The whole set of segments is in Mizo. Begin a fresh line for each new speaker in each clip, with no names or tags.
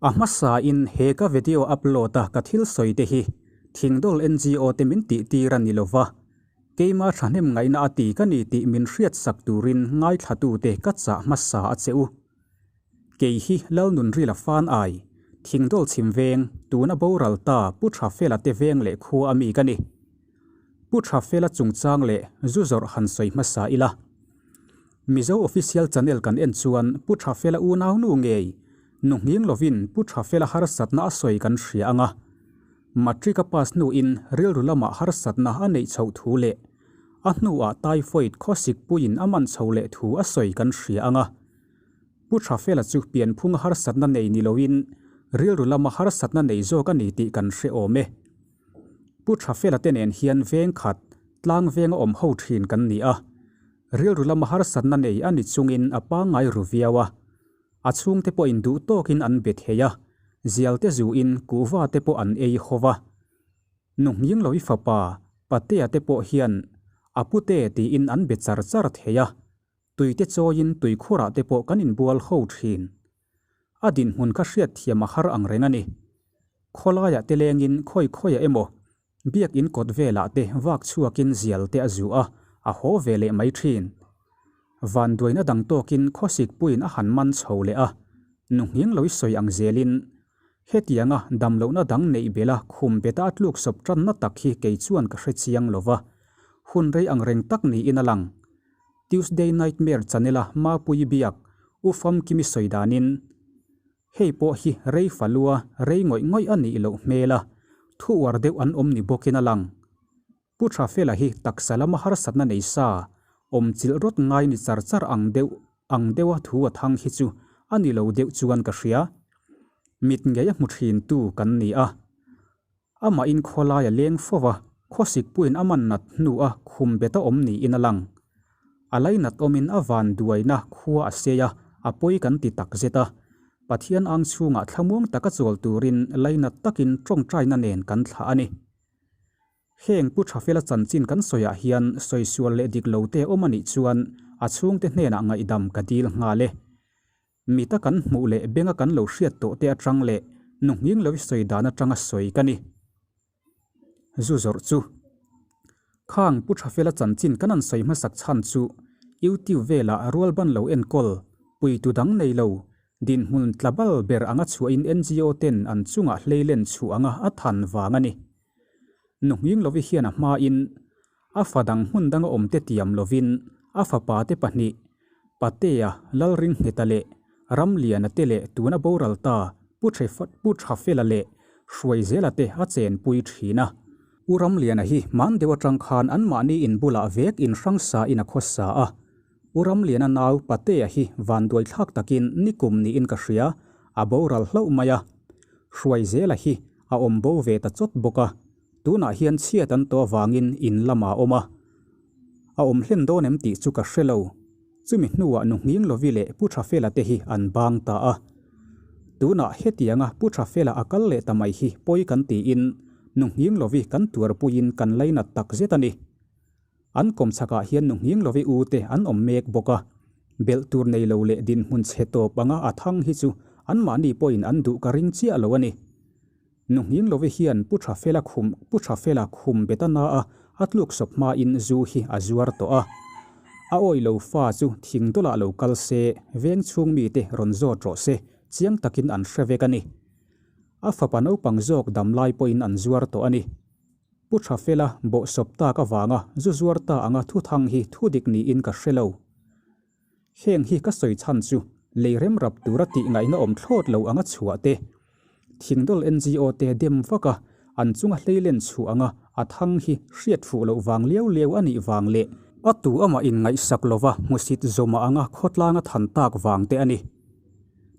A hmasa in he ka video upload a ka thil sawi te hi Thingdawl NGO te min tih tir a ni lova, keima thahnem ngaihna a ti ka ni tih min hriat sak turin ngaithla tute ka chah hmasa a che u. Kei hi Lalnunrila fan ai, Thingdawl chhim veng, tuna boral ta Pu Thafela te veng leh khua a mi ka ni. Pu Thafela chungchang leh zu zawrh han sawi hmasa ila. Mizo Official Channel kan en chuan Pu Thafela unau nu ngei, nu nghing lovin Pu Thafela harsatna a sawi kan hria ang a. Matric a pass hnuin rilru lamah harsatna a neih chhoh thu leh a hnuah typhoid khawsik puiin a man chho leh thu a sawi kan hria ang a. Pu Thafela chu pianphunga harsatna nei ni loin rilru lama harsatna nei zawk a ni tih kan hre awm e. Pu Thafela te nen hian veng khat tlang venga awm ho thin kan ni a. Rilru lama harsatna nei a ni chungin a pangngai ru viau a. A chhungte pawhin duh tawkin an be thei a, zialte zuin kuhva te pawh an ei ho va. Nu Nghinglovi fapa Patea te pawh hian a pute tiin an be char char thei a, tuite chawiin tuikhurah te pawh kan inbual ho thin. A dinhmun kha hriatthiam a har ang reng a ni. Khawlaiah te lengin khawi khawiah emaw Biakin kawt velah te vak chhuakin zial te a zu a, a haw ve leh mai thin. Vanduaina dang tawkin khawsik puiin a han man chho leh a, nu nghing lo i sawi ang zelin, hetianga damlohna dang neih bela khum beta a tluk sawp tanna tak hi kei chuan ka hre chiang lo va, hun rei ang reng tak niin a lang. Tuesday Nightmare channel-a Mapuii biak U Famkimi sawi danin, Hei pawh hi rei falua rei ngawih ngawih a nih loh hmel a, thu uar deuh an awm ni bawkin a lang. Pu Thafela hi taksa lama harsatna nei sa, awm chilh rawt ngai ni char char ang deuh ang deuha thu a thang hi chu a ni lo deuh chuan ka hria. Mit ngei a hmu thin tu kan ni a. Amahin khawlai a leng fo va, khawsik puiin a man nat hnu a khum bet a awm niin a lang. A lainat awmin a van duaina khua a sei a, a pawi kan ti tak zet a. Pathian ang chhungah thlamuang taka chawl turin lainat takin tawngtaina nen kan thlah a ni. Heng Pu Thafela chanchin kan sawiah hian sawisual leh dik lo te awm a nih chuan a chhungte hnenah ngaihdam ka dil nghal e. Mita kan hmuh leh benga kan lo hriat tawh te atang leh nu nghing lo i sawi dan atanga sawi ka ni. Zu zawrh chu. Khang Pu Thafela chanchin kan an sawi hmasak chhan chu YouTube velah rual ban lo enkawl, puitu dang nei lo, dinhmun tla bal ber anga chhuahin NGO ten an chungah hleilen chhuah anga a than vang a ni. Nu nghing lovi hian a hmain A fa dang hmun danga awmte tiam lovin a fapate pahnih, Patea, Lalringheta leh Ramliana te leh tuna boral ta Pu Pu Thafela leh Hruaizela te a chenpui thin a. U Ramliana hi hman deuh atang khan anmahni in bulah vek in hrang sa in a khawsa a. U Ramliana nau Patea hi vanduai thlak takin nikum niin ka hria, a boral hlauh mai a. Hruaizela hi a awm bo ve ta chawt bawk a. Tunah hian chhiat an tawh avangin in lamah a awm a, a awm hlen dawn em tih chu ka hre lo. Chumi hnuah nu nghing lovi leh Pu Thafela te hi an bang ta a. Tunah hetianga Pu Thafela a kal leh ta mai hi pawi kan tiin nu nghing lovi kan tuarpuiin kan lainat takzet a ni. An kawmchhakah hian nu nghing lovi u te an awm mek bawk a, belh tur nei lo leh dinhmun chhe tawp anga a thang hi chu anmahni pawhin an duh ka ring chiah lo a ni. Nu nghing lovi hian Pu Thafela khum Pu Thafela khum bet a na a, a tluk sawp hmain zu hi a zuar tawh a. A awi lo fa chu thing dawlah lo kal se, veng chhung mite rawn zawt rawh se, chiang takin an hre vek a ni. A fapa naupang zawk dam lai pawhin an zuar tawh a ni. Pu Thafela bawhsawp tak avanga zu zuar ta anga thuthang hi thudik niin ka hre lo. Heng hi ka sawi chhan chu lei rem rap tura tih ngaihna awm thlawt lo anga chhuah te, Thingdawl NGO te dem vak a, an chunga hleilen chhuah anga a thang hi hriat fuh loh vang liau liau a nih vang leh a tu amah in ngaihsak lova hmusit zawma anga khawtlanga than tak vang te a ni.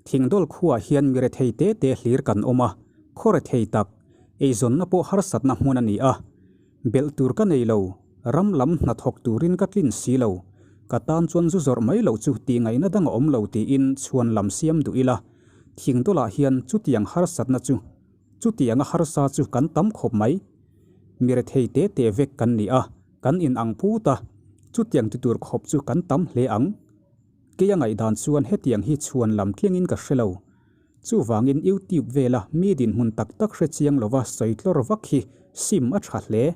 Thingdawl khuaah hian mi rethei te te hlir kan awm a, khaw rethei tak, eizawnna pawh harsatna hmun a ni a. Belh tur ka nei lo, ram lam hna thawk turin ka tlin si lo. Ka tan chuan zu zawrh mai loh chu tih ngaihna dang a awm lo tiin chhuan lam siam duh ila, thingdawlah hian chutiang harsatna chu, chutianga harsa chu kan tam khawp mai. Mi rethei te te vek kan ni a, kan in ang put a, chutiang ti tur khawp chu kan tam hle ang. Kei a ngaihdan chuan hetiang hi chhuan lam tlingin ka hre lo. Chuvangin YouTube vela mi dinhmun tak tak hre chiang lova sawi tlawr vak hi sim a tha hle.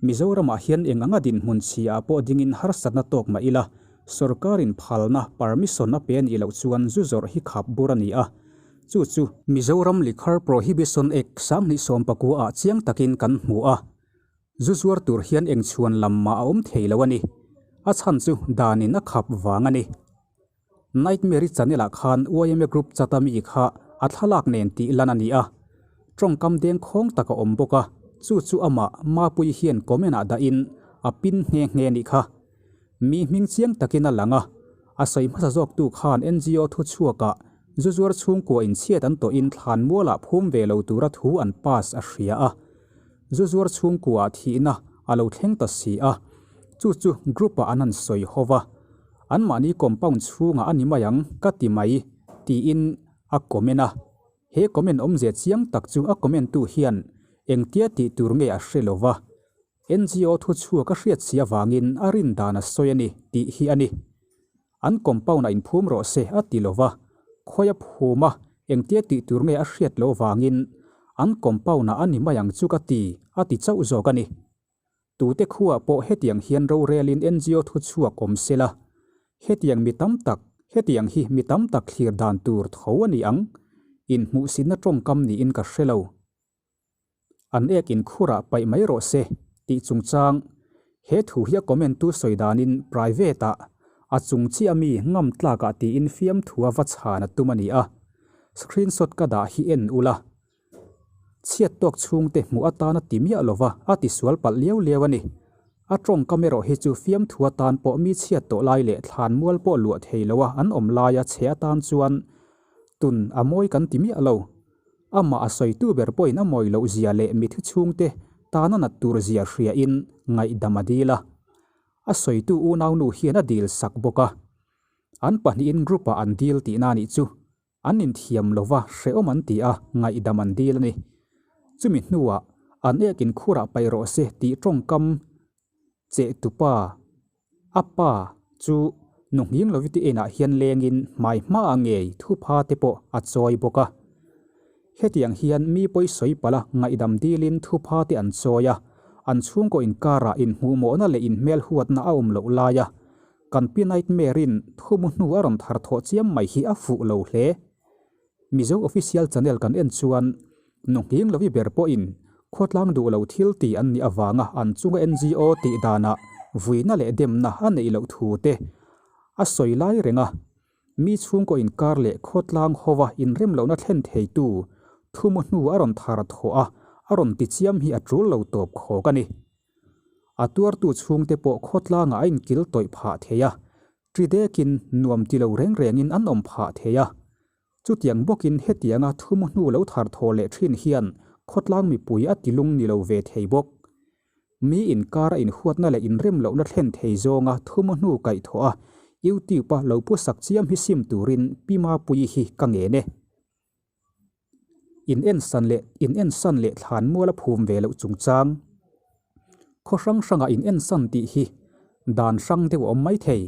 Mizoramah hian eng anga dinhmun chhia ah pawh dingin harsatna tawk mah ila, sorkarin phalna, permission, a pe a nih loh chuan zu zawrh hi khap bur a ni a. Chu chu Mizoram Liquor Prohibition Act 2019 ah chiang takin kan hmu a. Zu zuar tur hian eng chhuan lam mah a awm thei lo a ni. A chhan chu danin a khap vang a ni. Nightmare-i channel ah khan yma group chat a mi kha a thlalak nen tih lan a ni a, tawngkam deng khawng tak a awm bawk a, chu chu amah Mapuii hian comment ah dahin a pin nghe nghe a nih kha. Mi hming chiang takin a lang a, a sawi hmasa zawktu khan NGO thuchhuak ah zu zuar chhungkua inchhiat an tawhin thlan mualah phum ve lo tura thu an pass a hria a, zu zuar chhungkua ah thihna a lo thleng ta si a, chu chu group ah an han sawi ho va. Anmahni compound chhungah a ni mai ang ka ti mai tiin a comment a. He comment awmzia chiang tak chu a comment tu hian engtia tih tur nge a hre lo va, NGO thuchhuak a hriat si avangin a rin dan a sawi a ni tih hi a ni. An compound ah inphum rawh se a ti lo va, khawi a phum a engtia tih tur nge a hriat loh avangin an compound ah a ni mai ang chu ka ti a ti chauh zawk a ni. Tute khuaah pawh hetiang hian rorelin NGO thuchhuak awm se la, hetiang mi tam tak, hetiang hi mi tam tak thlir dan tur tho a ni ang, inhmuhsitna tawngkam niin ka hre lo. An ek inkhurah paih mai rawh se, tih chungchang, he thu hi a comment tu sawi danin private ah a chung chiah mi ngam tlakah tiin fiamthua va chhan a tum a ni a, screenshot ka dah hi en ula. Chhiat tawk chhungte hmuh atana ti miah lova a tisual palh liau liau a ni. A tawngkam erawh hi chu fiamthu atan pawh mi chhiat tawh lai leh thlan mual pawh luah thei loa an awm laia che atan chuan tun a mawi kan ti miah lo. Amah a sawitu ber pawhin a mawi loh zia leh mithi chhungte tana nat tur zia hriain ngaihdam a dil a. A sawitu unaunu hian a dil sak bawk a. An pahnihin group-ah an dil tihna a nih chu. An inthiam lova hrehawm an ti a, ngaihdam an dil a ni. Chumi hnuah an ek inkhurah paih rawh se tih tawngkam cheh tupa, a pa, chu nu nghing loviti enah hian lengin hmai hmaah ngei thupha te pawh a chawi bawk a. Hetiang hian mi pawi sawi palh a ngaihdam dilin thupha te an chawi a, an chhungkaw inkarah inhmuhmawhna leh inhmelhuatna a awm loh laia Kan pi Nightmare-in thumu hnu a rawn thar thawh chiam mai hi a fuh lo hle. Mizo Official Channel kan en chuan nu nghing lovi ber pawhin khawtlang duh lo thil ti an nih avanga an chunga NGO tih danah vuina leh demna a neih loh thu te a sawi lai reng a. Mi chhungkaw inkar leh khawtlang hova inrem lohna thlen theitu thumu hnu a rawn thar thawh a, a rawn ti chiam hi a tul lo tawp khawk a ni. A tuartu chhungte pawh khawtlangah a inkil tawih phah thei a, ṭi dekin nuam ti lo reng rengin an awm phah thei a. Chutiang bawkin hetianga thumu hnu lo thar thaw leh ṭhin hian khawtlang mipui a ti lung ni lo ve thei bawk. Mi inkara inhuatna leh inrem lohna thlen thei zawnga thumu hnu kaih thawh a, YouTube-a lo pu sak chiam hi sim turin Pi Mapuii hi ka ngen e. In ensan leh in ensan leh thlan mual a phum ve loh chungchang. Khaw hrang hrangah in ensan tih hi dan hrang deuh a awm mai thei.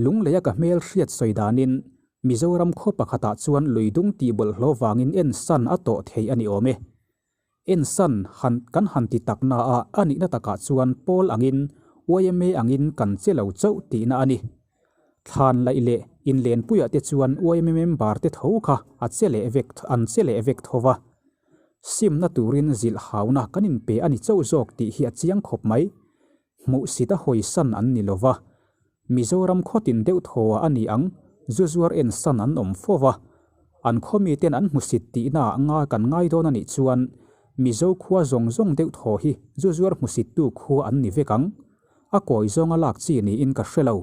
Lungleia ka hmel hriat sawi danin Mizoram khaw pakhatah chuan lui dung tih bawlhhlawh vangin ensan a tawh thei a ni awm e. Ensan han kan han ti tak na a a nihna takah chuan pawl angin yma angin kan che lo chauh tihna a ni. Thlan laih leh inlenpuiah te chuan yma member te tho kha a che leh vek an che leh vek tho va. Simna turin zilh hauna kan inpe a ni chauh zawk tih hi a chiang khawp mai. Hmuhsit a hawisan an ni lo va. Mizoram khawtin deuh thaw ah a ni ang, zu zuar en san an awm fo va. An khaw miten an hmusit tihna ah nga kan ngai dawn a nih chuan Mizo khua zawng zawng deuh thaw hi zu zuar hmusittu khua an ni vek ang. A kawi zawnga lak chi niin ka hre lo.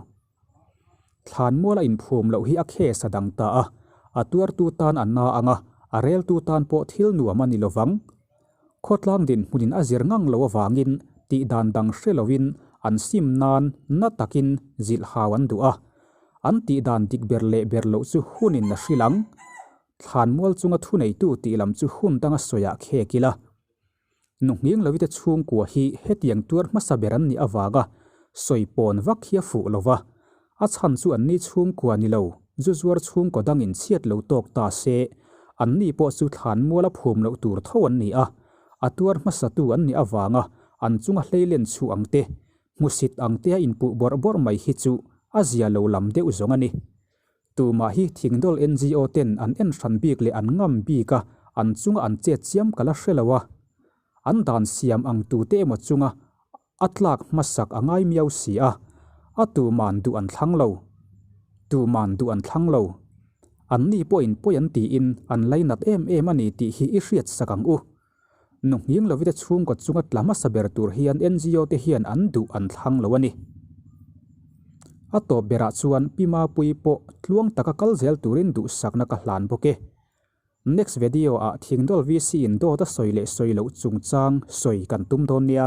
Thlanmual a inphum loh hi a case a dang ta a, a tuartu tan a na ang a, a reltu tan pawh thil nuam a ni lovang. Khawtlang dinhmunin a zir ngang lo avangin tih dan dang hre loin an sim nan na takin zilh hau an duh a. An tih dan dik ber leh ber loh chu hunin a hrilh ang. Thlanmual chunga thuneitu tih lam chu hun danga sawiah khek ila. Nu nghing lovite chhungkua hi hetiang tuar hmasa ber an nih avanga sawi pawn vak hi a fuh lo va, a chhan chu anni chhungkua ni lo. zu zuar chhungkaw dangin chhiat lo tawk ta se, anni pawh chu thlanmuala phum loh tur tho an ni a, a tuar hmasatu an nih avanga an chunga hleilen chhuh ang te, hmusit ang tea inpuh bawrh bawrh mai hi chu a zia lo lam deuh zawng a ni. Tumah hi Thingdawl ngo ten an en hran bik leh an ngam bik a, an chunga an chet chiam ka la hre lo a. An dan siam ang tute emaw chunga a tlak hmasak a ngai miau si a, a tuman duh an thlang lo. Tuman duh an thlang lo. Anni pawhin pawi an tiin an lainat em em a ni tih hi i hriat sak ang u. Nu nghing lovite chhungkaw chunga tla hmasa ber tur hian ngo te hian an duh an thlang lo a ni. A tawp berah chuan Pi Mapuii pawh tluang taka kal zel turin duhsakna ka hlan bawk e. Next video ah Thingdawl VC in dawt a sawi leh sawi loh chungchang sawi kan tum dawn nia.